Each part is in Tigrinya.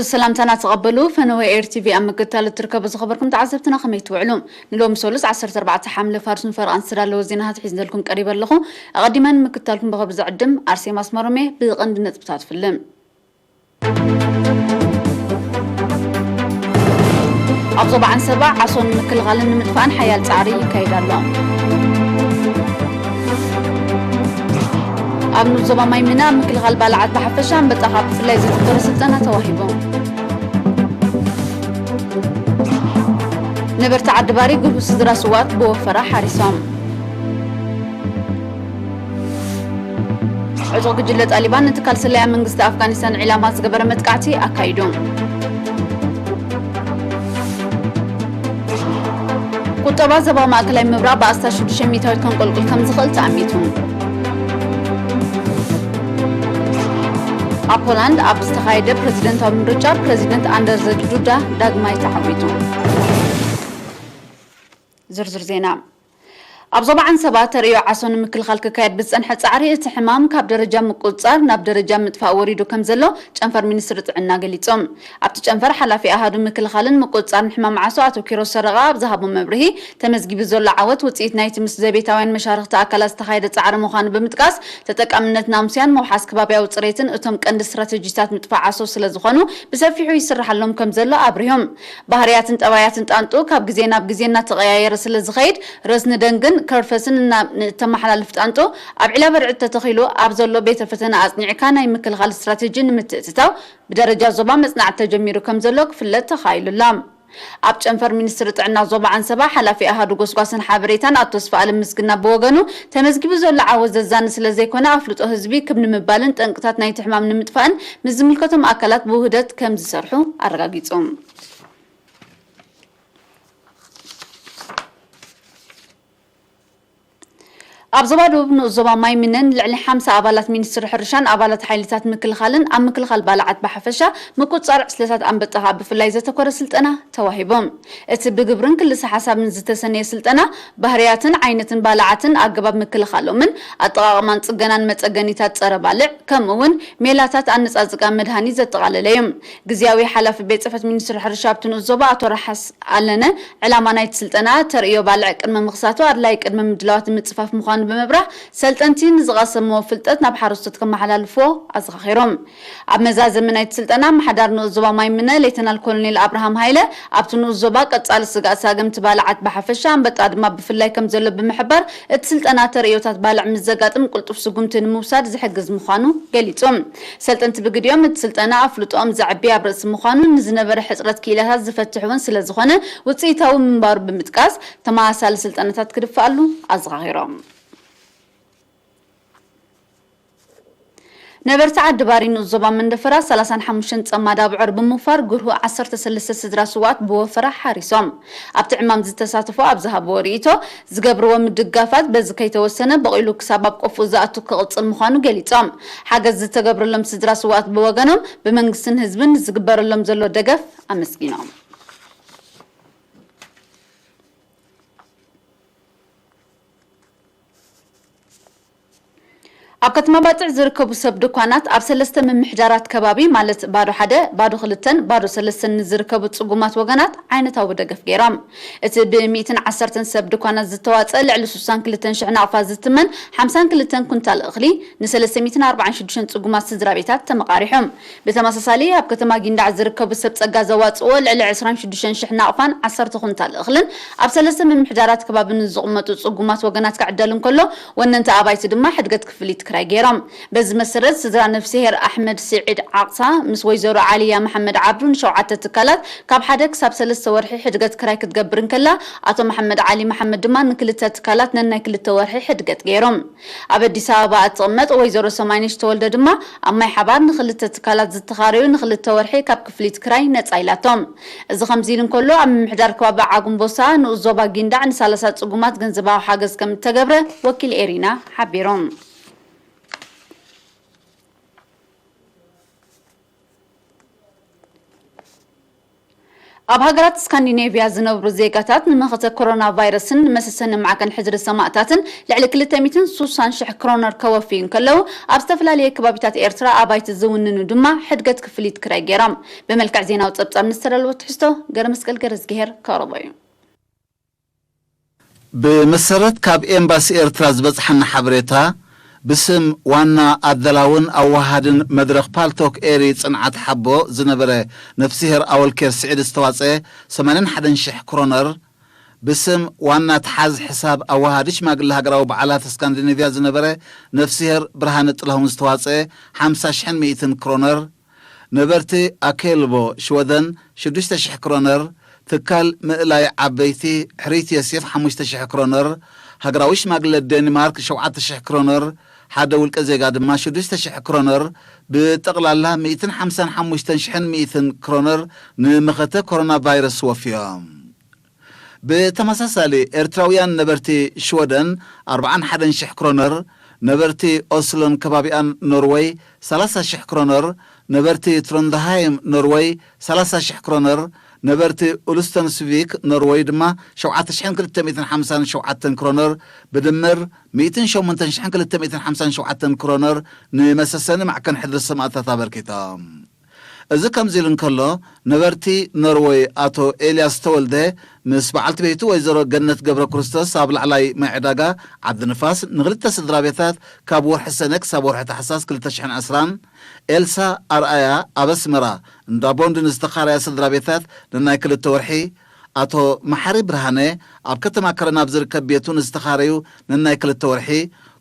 ሰላምታና ተቐበሉ። ፈነወ ኤር ቲቪ ኣብ ምክትታል እትርከቡ ዝኸበርኩም ተዓዘብትና ከመይ ትውዕሉ? ንሎሚ ሰሉስ ዓሰርተ ኣርባዕተ ሓምለ ፋርሱን ፈረቓን ዝተዳለወ ዜናታት ሒዝነልኩም ቀሪበ ኣለኹ። ኣቐዲመ ንምክትታልኩም ብኸብሪ ዝዕድም ኣርሴማ ኣስመሮም እየ። ብቐንዲ ነጥብታት ፍልም። ኣብ ዞባ ዓንሰባ ዓሶ ንምክልኻልን ንምጥፋእን ሓያል ጻዕሪ ይካየድ ኣሎ። ኣብ ንኡስ ዞባ ማይ ምነ ኣብ ምክልኻል ባልዓት ብሓፈሻ ኣንበጣ ካብ ብፍላይ ዘተኮረ ስልጠና ተዋሂቡ። ነበርቲ ዓዲ ባሪ ግብሪ ስድራ ስውኣት ብወፈራ ሓሪሶም። ዕጡቕ ጉጅለ ጣሊባን ንትካል ስለያ መንግስቲ ኣፍጋኒስታን ዒላማ ዝገበረ መጥቃዕቲ ኣካይዱ። ቁጠባ ዞባ ማእከላይ ምብራቕ ብኣስታት ሽዱሽተ ሚእታዊት ከንቆልቁል ከም ዝኽእል ተኣሚቱ። ኣብ ፖላንድ ኣብ ዝተኻየደ ፕረዚደንታዊ ምርጫ ፕረዚደንት ኣንደርዘ ዱዳ ዳግማይ ተዓዊቱ። ዝርዝር ዜና። ኣብ ዞባ ዓንሰባ ተርእዮ ዓሶ ንምክልኻል ክካየድ ብዝጸንሐ ጻዕሪ እቲ ሕማም ካብ ደረጃ ምቁጽጻር ናብ ደረጃ ምጥፋእ ወሪዱ ከም ዘሎ ጨንፈር ሚኒስትሪ ጥዕና ገሊጹ። ኣብቲ ጨንፈር ሓላፊ ኣሃዱ ምክልኻልን ምቁጽጻርን ሕማም ዓሶ ኣቶ ኪሮስ ሰረቓ ኣብ ዝሃቦ መብርሂ፣ ተመዝጊቡ ዘሎ ዓወት ውጽኢት ናይቲ ምስ ዘቤታውያን መሻርኽቲ ኣካላት ዝተኻየደ ጻዕሪ ምዃኑ ብምጥቃስ፣ ተጠቃምነት ናሙስያን ምውሓስ ከባብያዊ ጽሬትን እቶም ቀንዲ ስትራተጂታት ምጥፋእ ዓሶ ስለ ዝኾኑ ብሰፊሑ ይስርሓሎም ከም ዘሎ ኣብሪሆም። ባህርያትን ጠባያትን ጣንጡ ካብ ግዜ ናብ ግዜ እናተቐያየረ ስለ ዝኸይድ፣ ረስኒ ደንግን ከርፈስን እና-፣ ንእተመሓላልፍ ጣንጡ ኣብ ዒላ በርዒ ተተኺሉ ኣብ ዘሎ ቤተ ፈተነ ኣጽኒዕካ ናይ ምክልኻል ስትራተጂ ንምትእትታው ብደረጃ ዞባ መጽናዕቲ ተጀሚሩ ከም ዘሎ ክፍለጥ ተኻኢሉ ኣሎ። ኣብ ጨንፈር ሚኒስትሪ ጥዕና ዞባ ዓንሰባ ሓላፊ ኣሃዱ ጎስጓስን ሓበሬታን ኣቶ ተስፋኣለም ምስግና ብወገኑ፣ ተመዝጊቡ ዘሎ ዓወት ዘዛኒ ስለ ዘይኮነ ኣፍልጦ ህዝቢ ክብ ንምባልን ጠንቅታት ናይቲ ሕማም ንምጥፋእን ምስ ዝምልከቶም ኣካላት ብውህደት ከም ዝሰርሑ ኣረጋጊጹ። ኣብ ዞባ ደቡብ ንኡስ ዞባ ማይ ምነን ልዕሊ ሓምሳ ኣባላት ሚኒስትሪ ሕርሻን ኣባላት ሓይልታት ምክልኻልን ኣብ ምክልኻል ባልዓት ብሓፈሻ ምቁጽጻር ዕስለታት ኣንበጣ ከኣ ብፍላይ ዘተኮረ ስልጠና ተዋሂቦም። እቲ ብግብርን ክልሰ ሓሳብን ዝተሰነየ ስልጠና ባህርያትን ዓይነትን ባልዓትን ኣገባብ ምክልኻሎምን ኣጠቓቕማን ጽገናን መጸገኒታት ጸረ ባልዕ ከምኡ እውን ሜላታት ኣነጻጽጋ መድሃኒት ዘጠቓለለ እዩ። ግዝያዊ ሓላፊ ቤት ጽሕፈት ሚኒስትሪ ሕርሻ ኣብቲ ንኡስ ዞባ ኣቶ ረሓስ ኣለነ፣ ዕላማ ናይቲ ስልጠና ተርእዮ ባልዕ ቅድሚ ምኽሳቱ ኣድላዪ ቅድመ ምድላዋት ንምጽፋፍ ምዃኑ ብምብራህ፣ ሰልጠንቲ ንዝቐሰምዎ ፍልጠት ናብ ሓረስቶት ከመሓላልፍዎ ኣዘኻኺሮም። ኣብ መዛዘሚ ናይቲ ስልጠና ኣመሓዳሪ ንኡስ ዞባ ማይ ምነ ሌተናል ኮሎኔል ኣብርሃም ሃይለ፣ ኣብቲ ንኡስ ዞባ ቀጻሊ ስግኣት ሳገምቲ ባልዓት ብሓፈሻ ኣንበጣ ድማ ብፍላይ ከም ዘሎ ብምሕባር፣ እቲ ስልጠና ተርእዮታት ባልዕ ምስ ዘጋጥም ቅልጡፍ ስጉምቲ ንምውሳድ ዝሕግዝ ምዃኑ ገሊጹ። ሰልጠንቲ ብግዲኦም እቲ ስልጠና ኣፍልጦኦም ዘዕቢ ኣብ ርእሲ ምዃኑ ንዝነበረ ሕጽረት ክኢላታት ዝፈትሕ እውን ስለ ዝኾነ ውጽኢታዊ ምንባሩ ብምጥቃስ ተመሳሳሊ ስልጠናታት ክድፈኣሉ ኣዘኻኺሮም። ነበርቲ ዓዲ ባሪ ንኡስ ዞባ መንደፈራ ሰላሳን ሓሙሽተን ጸማድ ኣብዑር ብምውፋር ግርሁ ዓሰርተ ሰለስተ ስድራ ስውኣት ብወፈራ ሓሪሶም። ኣብቲ ዕማም ዝተሳተፉ ኣብ ዝሃብዎ ርእይቶ፣ ዝገብርዎ ምድጋፋት በዚ ከይተወሰነ በቒሉ ክሳብ ኣብ ቆፍኡ ዝኣቱ ክቕጽል ምዃኑ ገሊጾም። ሓገዝ ዝተገብረሎም ስድራ ስውኣት ብወገኖም ብመንግስትን ህዝብን ንዝግበረሎም ዘሎ ደገፍ ኣመስጊኖም። ኣብ ከተማ ባጽዕ ዝርከቡ ሰብ ድኳናት ኣብ ሰለስተ ምምሕዳራት ከባቢ ማለት ባዶ ሓደ፣ ባዶ ክልተን ባዶ ሰለስተን ንዝርከቡ ጽጉማት ወገናት ዓይነታዊ ደገፍ ገይሮም። እቲ ብሚእትን ዓሰርተን ሰብ ድኳናት ዝተዋጸ ልዕሊ ስሳን ክልተን ሽሕ ናቕፋ ዝትመን ሓምሳን ክልተን ኩንታል እኽሊ ንሰለስተ ሚእትን ኣርባዓን ሽዱሽተን ጽጉማት ስድራ ቤታት ተመቓሪሑ። ብተመሳሳሊ ኣብ ከተማ ጊንዳዕ ዝርከቡ ሰብ ጸጋ ዘዋጽእዎ ልዕሊ ዕስራን ሽዱሽተን ሽሕ ናቕፋን ዓሰርተ ኩንታል እኽልን ኣብ ሰለስተ ምምሕዳራት ከባቢ ንዝቕመጡ ጽጉማት ወገናት ክዕደል እንከሎ፣ ወነንቲ ኣባይቲ ድማ ሕድገት ክፍሊት ክራይ ገይሮም። በዚ መሰረት ስድራ ነፍስሄር ኣሕመድ ስዒድ ዓቕሳ ምስ ወይዘሮ ዓሊያ መሓመድ ዓብዱ ንሸውዓተ ትካላት ካብ ሓደ ክሳብ ሰለስተ ወርሒ ሕድገት ክራይ ክትገብር እንከላ፣ ኣቶ መሓመድ ዓሊ መሓመድ ድማ ንክልተ ትካላት ነናይ ክልተ ወርሒ ሕድገት ገይሮም። ኣብ ኣዲስ ኣበባ እትቕመጥ ወይዘሮ ሰማይነሽ ተወልደ ድማ ኣብ ማይ ሓባር ንክልተ ትካላት ዝተኻረዩ ንክልተ ወርሒ ካብ ክፍሊት ክራይ ነጻ ኢላቶም። እዚ ከምዚ ኢሉ እንከሎ፣ ኣብ ምምሕዳር ከባቢ ዓጉምቦሳ ንኡስ ዞባ ጊንዳዕ ንሳላሳ ጽጉማት ገንዘባዊ ሓገዝ ከም እተገብረ ወኪል ኤሪና ሓቢሮም። ኣብ ሃገራት ስካንዲኔቭያ ዝነብሩ ዜጋታት ንመኸተ ኮሮና ቫይረስን ንመሰሰኒ ማዕከን ሕድሪ ሰማእታትን ልዕሊ ክልተ ሚእትን ሱሳን ሽሕ ክሮነር ከወፍዩ እንከለዉ፣ ኣብ ዝተፈላለየ ከባቢታት ኤርትራ ኣባይቲ ዝውንኑ ድማ ሕድገት ክፍሊት ክራይ ገይሮም። ብመልክዕ ዜናዊ ጸብጻብ ንዝተዳለወ ትሕዝቶ ገረመስቀል ገረዝግሄር ከቕርቦ እዩ። ብመሰረት ካብ ኤምባሲ ኤርትራ ዝበጽሓና ሓበሬታ፣ ብስም ዋና ኣዳላውን ኣዋሃድን መድረኽ ፓልቶክ ኤሪ ጽንዓት ሓቦ ዝነበረ ነፍስሄር ኣወልኬር ስዒድ ዝተዋጸ ሰማንያን ሓደን ሽሕ ክሮነር፣ ብስም ዋና ተሓዝ ሕሳብ ኣዋሃዲ ሽማግለ ሃገራዊ በዓላት ስካንዲኔቭያ ዝነበረ ነፍስሄር ብርሃነ ጥላሁን ዝተዋጸ ሓምሳ ሽሕን ሚእትን ክሮነር፣ ነበርቲ ኣኬልቦ ሽወደን ሽዱሽተ ሽሕ ክሮነር፣ ትካል ምእላይ ዓበይቲ ሕርይቲ ዮሴፍ ሓሙሽተ ሽሕ ክሮነር፣ ሃገራዊ ሽማግለ ዴንማርክ ሸውዓተ ሽሕ ክሮነር፣ ሓደ ውልቀ ዜጋ ድማ ሽዱሽተ ሽሕ ክሮነር፣ ብጠቕላላ ሚእትን ሓምሳን ሓሙሽተን ሽሕን ሚእትን ክሮነር ንመኸተ ኮሮና ቫይረስ ወፍዮም። ብተመሳሳሊ፣ ኤርትራውያን ነበርቲ ሽወደን ኣርብዓን ሓደን ሽሕ ክሮነር፣ ነበርቲ ኦስሎን ከባቢኣን ኖርወይ ሰላሳ ሽሕ ክሮነር፣ ነበርቲ ትሮንድሃይም ኖርወይ ሰላሳ ሽሕ ክሮነር፣ ነበርቲ ኡሉስተንስቪክ ኖርወይ ድማ ሸውዓተ ሽሕን ክልተ ሚእትን ሓምሳን ሸውዓተን ክሮነር፣ ብድምር ሚእትን ሸሞንተን ሽሕን ክልተ ሚእትን ሓምሳን ሸውዓተን ክሮነር ንመሰሰኒ ማዕከን ሕድሪ ሰማእታት ኣበርኪቶም። እዚ ከምዚ ኢሉ እንከሎ፣ ነበርቲ ኖርወይ ኣቶ ኤልያስ ተወልደ ምስ በዓልቲ ቤቱ ወይዘሮ ገነት ገብረ ክርስቶስ ኣብ ላዕላይ ማይ ዕዳጋ ዓዲ ንፋስ ንኽልተ ስድራ ቤታት ካብ ወርሒ ሰነ ክሳብ ወርሒ ታሕሳስ ክልተ ሽሕን ዕስራን፣ ኤልሳ ኣርኣያ ኣብ ኣስመራ እንዳ ቦንድ ንዝተኻረያ ስድራ ቤታት ንናይ ክልተ ወርሒ፣ ኣቶ መሓሪ ብርሃነ ኣብ ከተማ ከረን ኣብ ዝርከብ ቤቱ ንዝተኻረዩ ነናይ ክልተ ወርሒ፣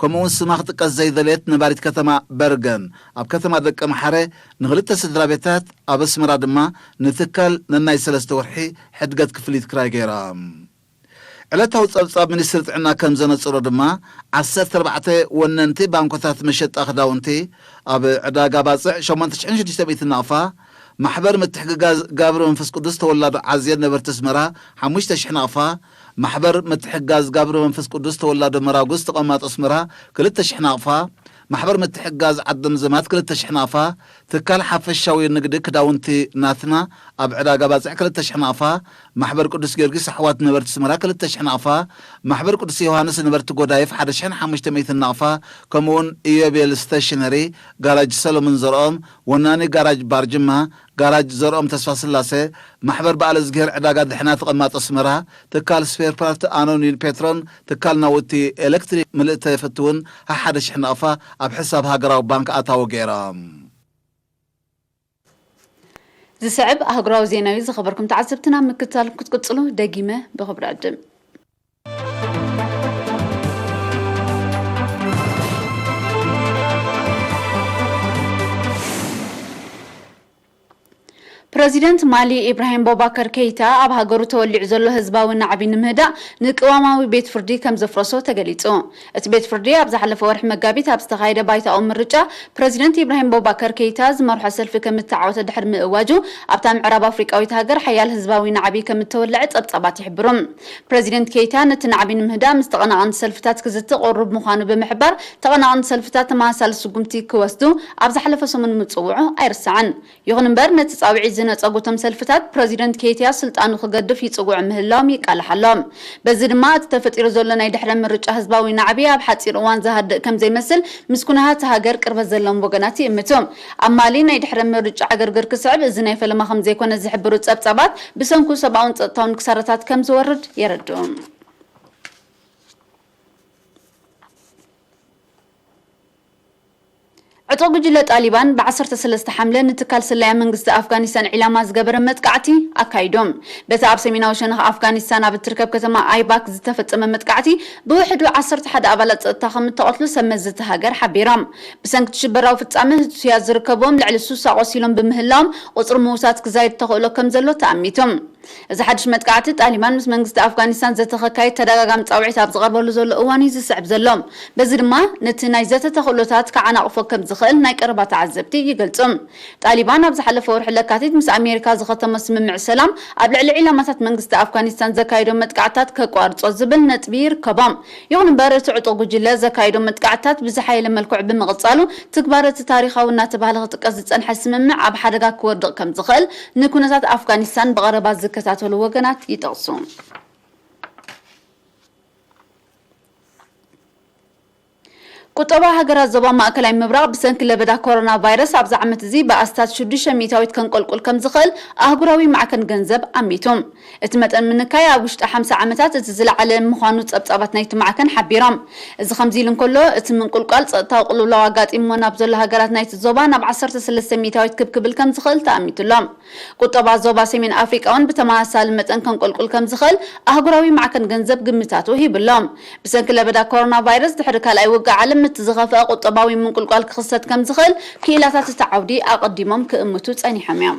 ከምኡውን ስማ ክጥቀስ ዘይደለየት ነባሪት ከተማ በርገን ኣብ ከተማ ደቀ መሓረ ንኽልተ ስድራ ቤታት፣ ኣብ ኣስመራ ድማ ንትካል ነናይ ሰለስተ ወርሒ ሕድገት ክፍሊት ክራይ ገይሮም። ዕለታዊ ጸብጻብ ሚኒስትሪ ጥዕና ከም ዘነጽሮ ድማ፣ ዓሰርተ ኣርባዕተ ወነንቲ ባንኮታት መሸጣ ክዳውንቲ ኣብ ዕዳጋ ባጽዕ ሸሞንተ ሽሕን ሽዱሽተ ሚእትን ናቕፋ፣ ማሕበር ምትሕግጋዝ ጋብሪ መንፈስ ቅዱስ ተወላዶ ዓዝየን ነበርቲ ኣስመራ ሓሙሽተ ሽሕ ናቕፋ፣ ማሕበር ምትሕግጋዝ ጋብሪ መንፈስ ቅዱስ ተወላዶ መራጉዝ ተቐማጦ ኣስመራ ክልተ ሽሕ ናቕፋ፣ ማሕበር ምትሕግጋዝ ዓዲ ምዘማት ክልተ ሽሕ ናቕፋ፣ ትካል ሓፈሻዊ ንግዲ ክዳውንቲ ናትና ኣብ ዕዳጋ ባጽዕ ክልተ ሽሕ ናቕፋ፣ ማሕበር ቅዱስ ጊዮርጊስ ኣሕዋት ነበርቲ ኣስመራ ክልተ ሽሕ ናቕፋ፣ ማሕበር ቅዱስ ዮሃንስ ነበርቲ ጎዳይፍ ሓደ ሽሕን ሓሙሽተ ሚእትን ናቕፋ፣ ከምኡውን ኢዮቤል ስቴሽነሪ፣ ጋራጅ ሰሎሞን ዘርኦም፣ ወናኒ ጋራጅ ባርጅማ፣ ጋራጅ ዘርኦም ተስፋስላሰ፣ ማሕበር በዓለ ዝግሄር ዕዳጋ ድሕና ተቐማጦ ኣስመራ፣ ትካል ስፔር ፓርት ኣኖኒን ፔትሮን፣ ትካል ናውቲ ኤሌክትሪክ ምልእተ ፍትውን ሓሓደ ሽሕ ናቕፋ ኣብ ሕሳብ ሃገራዊ ባንክ ኣታዊ ገይሮም። ዝስዕብ ኣህጉራዊ ዜና እዩ። ዝኸበርኩም ተዓዘብትና፣ ምክትታል ክትቅጽሉ ደጊመ ብኽብሪ ዕድም። ፕረዚደንት ማሊ ኢብራሂም ቦባከር ኬይታ ኣብ ሃገሩ ተወሊዑ ዘሎ ህዝባዊ ናዕቢ ንምህዳእ ንቅዋማዊ ቤት ፍርዲ ከም ዘፍረሶ ተገሊጹ። እቲ ቤት ፍርዲ ኣብ ዝሓለፈ ወርሒ መጋቢት ኣብ ዝተኻየደ ባይታዊ ምርጫ ፕረዚደንት ኢብራሂም ቦባከር ኬይታ ዝመርሖ ሰልፊ ከም እተዓወተ ድሕሪ ምእዋጁ፣ ኣብታ ምዕራብ ኣፍሪቃዊት ሃገር ሓያል ህዝባዊ ናዕቢ ከም እተወለዐ ጸብጻባት ይሕብሩ። ፕረዚደንት ኬይታ ነቲ ናዕቢ ንምህዳእ ምስ ተቐናቐንቲ ሰልፍታት ክዝቲ ቅሩብ ምዃኑ ብምሕባር፣ ተቐናቐንቲ ሰልፍታት ተመሳሳሊ ስጉምቲ ክወስዱ ኣብ ዝሓለፈ ሰሙን ምጽውዑ ኣይርሳዕን። ይኹን እምበር፣ ነቲ ጻውዒት ዝነጸጉ እቶም ሰልፍታት፣ ፕረዚደንት ኬይታ ስልጣኑ ክገድፍ ይጽውዑ ምህላዎም ይቃላሕ ኣሎ። በዚ ድማ፣ እቲ ተፈጢሩ ዘሎ ናይ ድሕረ ምርጫ ህዝባዊ ናዕቢ ኣብ ሓጺር እዋን ዝሃድእ ከም ዘይመስል ምስ ኩነታት ሃገር ቅርበት ዘለዎም ወገናት ይእምቱ። ኣብ ማሊ ናይ ድሕረ ምርጫ ዕግርግር ክስዕብ እዚ ናይ ፈለማ ከም ዘይኮነ ዝሕብሩ ጸብጻባት፣ ብሰንኩ ሰብኣውን ጸጥታውን ክሳራታት ከም ዝወርድ የረድኡ። ዕጡቕ ጉጅለ ጣሊባን ብ ዓሰርተ ሰለስተ ሓምለ ንትካል ስለያ መንግስቲ ኣፍጋኒስታን ዒላማ ዝገበረ መጥቃዕቲ ኣካይዶም። በቲ ኣብ ሰሜናዊ ሸነኽ ኣፍጋኒስታን ኣብ እትርከብ ከተማ ኣይባክ ዝተፈጸመ መጥቃዕቲ ብውሕዱ ዓሰርተ ሓደ ኣባላት ጸጥታ ከም እተቐትሉ ሰብ መዚ እቲ ሃገር ሓቢሮም። ብሰንኪ እቲ ሽበራዊ ፍጻመ ህጹያት ዝርከብዎም ልዕሊ ስሳ ቆሲሎም ብምህላዎም ቁጽሪ ምዉታት ክዛይድ ተኽእሎ ከም ዘሎ ተኣሚቱ። እዚ ሓድሽ መጥቃዕቲ ጣሊባን ምስ መንግስቲ ኣፍጋኒስታን ዘተ ከካይድ ተደጋጋሚ ጻውዒት ኣብ ዝቐርበሉ ዘሎ እዋን እዩ ዝስዕብ ዘሎ። በዚ ድማ ነቲ ናይ ዘተ ተኽእሎታት ክዓናቕፎ ከም ዝኽእል ናይ ቀረባ ተዓዘብቲ ይገልጹ። ጣሊባን ኣብ ዝሓለፈ ወርሒ ለካቲት ምስ ኣሜሪካ ዝኸተሞ ስምምዕ ሰላም ኣብ ልዕሊ ዒላማታት መንግስቲ ኣፍጋኒስታን ዘካየዶ መጥቃዕታት ከቋርጾ ዝብል ነጥቢ ይርከቦ። ይኹን እምበር እቲ ዕጡቕ ጉጅለ ዘካየዶ መጥቃዕታት ብዝሓየለ መልክዑ ብምቕጻሉ ትግባረ እቲ ታሪኻዊ እናተባህለ ክጥቀስ ዝጸንሐ ስምምዕ ኣብ ሓደጋ ክወድቕ ከም ዝኽእል ንኩነታት ኣፍጋኒስታን ብቐረባ ዝከ ዝከታተሉ ወገናት ይጠቕሱ። ቁጠባ ሃገራት ዞባ ማእከላይ ምብራቕ ብሰንኪ ለበዳ ኮሮና ቫይረስ ኣብዚ ዓመት እዚ ብኣስታት ሽዱሽተ ሚእታዊት ከንቆልቁል ከም ዝኽእል ኣህጉራዊ ማዕከን ገንዘብ ኣሚቱ። እቲ መጠን ምንካይ ኣብ ውሽጢ ሓምሳ ዓመታት እቲ ዝለዓለ ምዃኑ ጸብጻባት ናይቲ ማዕከን ሓቢሮም። እዚ ከምዚ ኢሉ እንከሎ፣ እቲ ምንቁልቋል ጸጥታዊ ቅልውላው ኣጋጢምዎ ናብ ዘሎ ሃገራት ናይቲ ዞባ ናብ ዓሰርተ ሰለስተ ሚእታዊት ክብ ክብል ከም ዝኽእል ተኣሚቱሎም። ቁጠባ ዞባ ሰሜን ኣፍሪቃ እውን ብተመሳሳሊ መጠን ከንቆልቁል ከም ዝኽእል ኣህጉራዊ ማዕከን ገንዘብ ግምታቱ ሂብሎም። ብሰንኪ ለበዳ ኮሮና ቫይረስ ድሕሪ ካልኣይ ውግእ ዓለም እቲ ዝኸፍአ ቁጠባዊ ምንቁልቋል ክኽሰት ከም ዝኽእል ክኢላታት እቲ ዓውዲ ኣቐዲሞም ክእምቱ ጸኒሖም እዮም።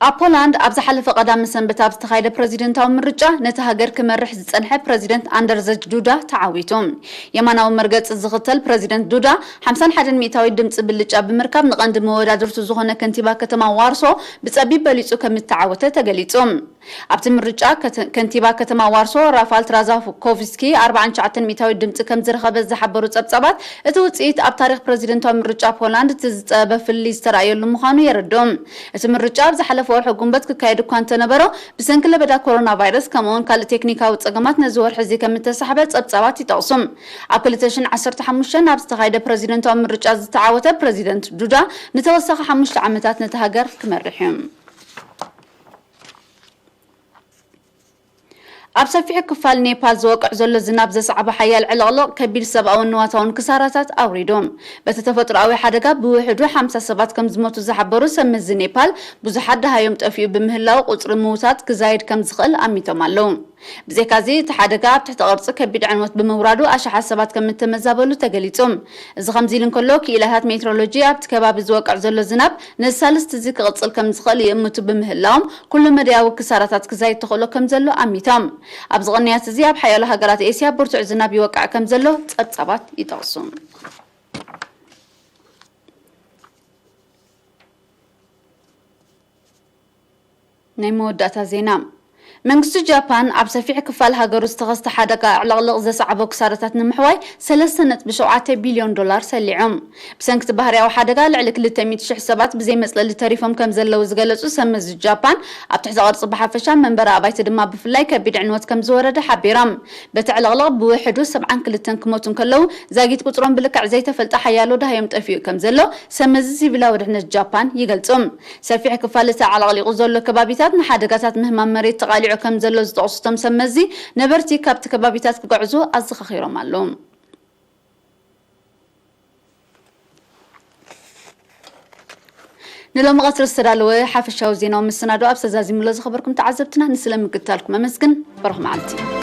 ኣብ ፖላንድ ኣብ ዝሓለፈ ቀዳመ ሰንበት ኣብ ዝተኻየደ ፕረዚደንታዊ ምርጫ ነቲ ሃገር ክመርሕ ዝጸንሐ ፕረዚደንት ኣንደርዘጅ ዱዳ ተዓዊቱ። የማናዊ መርገጺ ዝኽተል ፕረዚደንት ዱዳ ሓምሳን ሓደን ሚእታዊት ድምጺ ብልጫ ብምርካብ ንቐንዲ መወዳድርቱ ዝኾነ ከንቲባ ከተማ ዋርሶ ብጸቢብ በሊጹ ከም እተዓወተ ተገሊጹ። ኣብቲ ምርጫ ከተ-፣ ከንቲባ ከተማ ዋርሶ ራፋል ትራዛኮቭስኪ ኣርባዓን ትሽዓተን ሚእታዊት ድምጺ ከም ዝረኸበ ዝሓበሩ ጸብጻባት፣ እቲ ውጽኢት ኣብ ታሪኽ ፕረዚደንታዊ ምርጫ ፖላንድ እቲ ዝጸበ ፍልልይ ዝተራእየሉ ምዃኑ የረድኡ። እቲ ምርጫ ኣብ ዝሓለፈ ወርሒ ጉንበት ክካየድ እኳ እንተነበሮ፣ ብሰንኪ ለበዳ ኮሮና ቫይረስ ከምኡውን ካልእ ቴክኒካዊ ጸገማት ነዚ ወርሒ እዚ ከም እተሳሕበ ጸብጻባት ይጠቕሱ። ኣብ ክልተ ሽሕን ዓሰርተ ሓሙሽተን ኣብ ዝተኻየደ ፕረዚደንታዊ ምርጫ ዝተዓወተ ፕረዚደንት ዱዳ ንተወሳኺ ሓሙሽተ ዓመታት ነቲ ሃገር ክመርሕ እዩ። ኣብ ሰፊሕ ክፋል ኔፓል ዝወቅዕ ዘሎ ዝናብ ዘስዓቦ ሓያል ዕልቕልቕ ከቢድ ሰብኣውን ንዋታውን ክሳራታት ኣውሪዱ። በቲ ተፈጥሮኣዊ ሓደጋ ብውሕዱ ሓምሳ ሰባት ከም ዝሞቱ ዝሓበሩ ሰብ መዚ ኔፓል፣ ብዙሓት ደሃዮም ጠፊኡ ብምህላው ቁጽሪ ምዉታት ክዛይድ ከም ዝኽእል ኣሚቶም ኣለዉ። ብዘይካዚ እቲ ሓደጋ ኣብ ትሕቲ ቅርጺ ከቢድ ዕንወት ብምውራዱ ኣሽሓት ሰባት ከም እተመዛበሉ ተገሊጹ። እዚ ከምዚ ኢሉ እንከሎ፣ ክኢላታት ሜትሮሎጂ ኣብቲ ከባቢ ዝወቅዕ ዘሎ ዝናብ ነዚ ሳልስቲ እዚ ክቕጽል ከም ዝኽእል ይእምቱ ብምህላዎም፣ ኩሉ መዳያዊ ክሳራታት ክዛይድ ተኽእሎ ከም ዘሎ ኣሚቶም። ኣብዚ ቅንያት እዚ ኣብ ሓያሎ ሃገራት ኤስያ ብርቱዕ ዝናብ ይወቅዕ ከም ዘሎ ጸብጻባት ይጠቕሱ። ናይ መወዳእታ ዜና። መንግስቲ ጃፓን ኣብ ሰፊሕ ክፋል ሃገሩ ዝተኸስተ ሓደጋ ዕልቕልቕ ዘስዓቦ ክሳራታት ንምሕዋይ ሰለስተ ነጥቢ ሸውዓተ ቢልዮን ዶላር ሰሊዑ። ብሰንኪ እቲ ባህርያዊ ሓደጋ ልዕሊ ክልተ ሚእቲ ሽሕ ሰባት ብዘይ መጽለሊ ተሪፎም ከም ዘለዉ ዝገለጹ ሰብ መዚ ጃፓን፣ ኣብ ትሕቲ ቅርጺ ብሓፈሻ መንበሪ ኣባይቲ ድማ ብፍላይ ከቢድ ዕንወት ከም ዝወረደ ሓቢሮም። በቲ ዕልቕልቕ ብውሕዱ ሰብዓን ክልተን ክሞቱ እንከለዉ፣ ዛጊት ቁጽሮም ብልክዕ ዘይተፈልጠ ሓያሎ ደሃዮም ጠፊኡ ከም ዘሎ ሰብ መዚ ሲቪላዊ ድሕነት ጃፓን ይገልጹ። ሰፊሕ ክፋል እቲ ኣዕለቕሊቑ ዘሎ ከባቢታት ንሓደጋታት ምህማም መሬት ተቓሊዑ ከም ዘሎ ዝጠቕሱ እቶም ሰብ መዚ፣ ነበርቲ ካብቲ ከባቢታት ክግዕዙ ኣዘኻኺሮም ኣለዉ። ንሎሚ ቀትሪ ዝተዳለወ ሓፈሻዊ ዜናዊ መሰናዶ ኣብ ሰዛዚሙሎ ዝኸበርኩም ተዓዘብትና ንስለ ምክትታልኩም ኣመስግን። በረኽ መዓልቲ።